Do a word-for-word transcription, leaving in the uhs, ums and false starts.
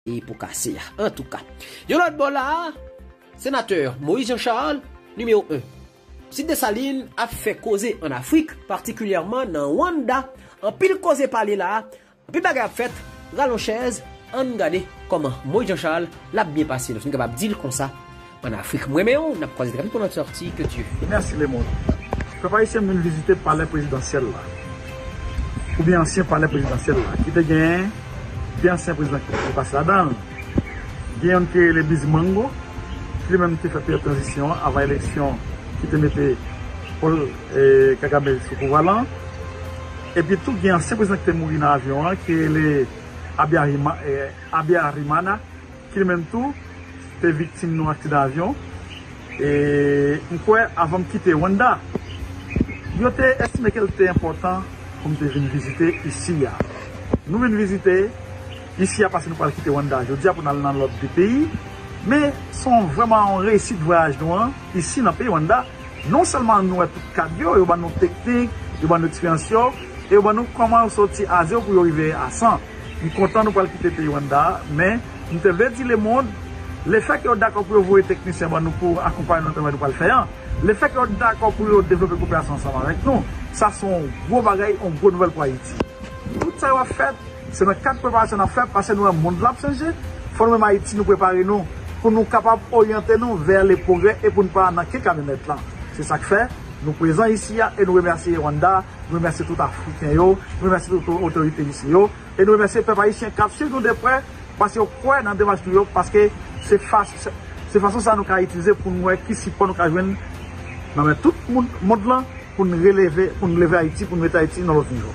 e pou kase a. Antouka, yon lòt bò la, senatè Moïse Jean Charles, nimewo en. Ti Desalin ap fè koze ann Afrik, patikilyèman nan Rwanda. Anpil koze pale la, anpil bagay ap fèt. Rale yon chèz, ann gade kòman Moïse Jean Charles l ap byen pase, nou fin kapab di l konsa, ann Afrik. M renmen w, n ap kwaze trè byen pou lòt sòti, ke Dye. Mèsi, lemonn. Pèp ayisyen, m vin vizite palè prezidansyèl la, oubyen ansyen palè prezidansyèl la, ki te gen de ansyen prezidan ki te pase ladan l. Gen youn ki rele Bizimango, ki li menm te fè peryòd tranzisyon an avan eleksyon ki te mete Paul, eh, Kagame sou pouvwa lan. Epi tou, gen ansyen prezidan ki te mouri nan avyon an, ki rele Habyarimana, eh, Habyarimana, ki li menm tou te viktim nan aksidan avyon. E m kwè, avan m kite Rwanda, yo te estime ke l te enpòtan pou m te vin vizite isi a. Nou vin vizite isi a paske nou pral kite Rwanda jodi a pou n al nan lòt de peyi. Men se yon, vrèman yon reyisit vwayaj nou an isi nan peyi Rwanda. Non sèlman nou wè tout kad yo, yo ban nou teknik, yo ban nou eksperyans yo, e yo ban nou kòman yo soti a zewo pou yo rive a san. M kontan nou pral kite peyi Rwanda a, men m te vle di lemonn, lefètke yo dakò pou yo voye teknisyen ban nou pou akonpaye nou nan travay nou pral fè an, lefètke yo dakò pou yo devlope koperasyon ansanm avèk nou, sa se yon gwo bagay, yon gwo nouvèl pou Ayiti. Tout sa yo ap fèt, se nan kad preparasyon n ap fè, paske nou wè mond la ap chanje. Fò nou menm Ayiti, nou prepare nou pou nou kapab oryante nou vè le pwogrè e pou n pa nan ke kamyonèt lan. Se sa k fè nou prezan isi a e nou remèsye Rwanda, nou remèsye tout Afriken yo, nou remèsye tout otorite isi yo, e nou remèsye pèp ayisyen k ap swiv nou de prè, paske yo kwè nan demach nou yo, paske se fas-, se fason sa nou ka itilize pou nou wè ki sipò nou ka jwenn nan men tout moun, mond lan, pou n releve, pou n leve Ayiti, pou n mete Ayiti nan lòt nivo.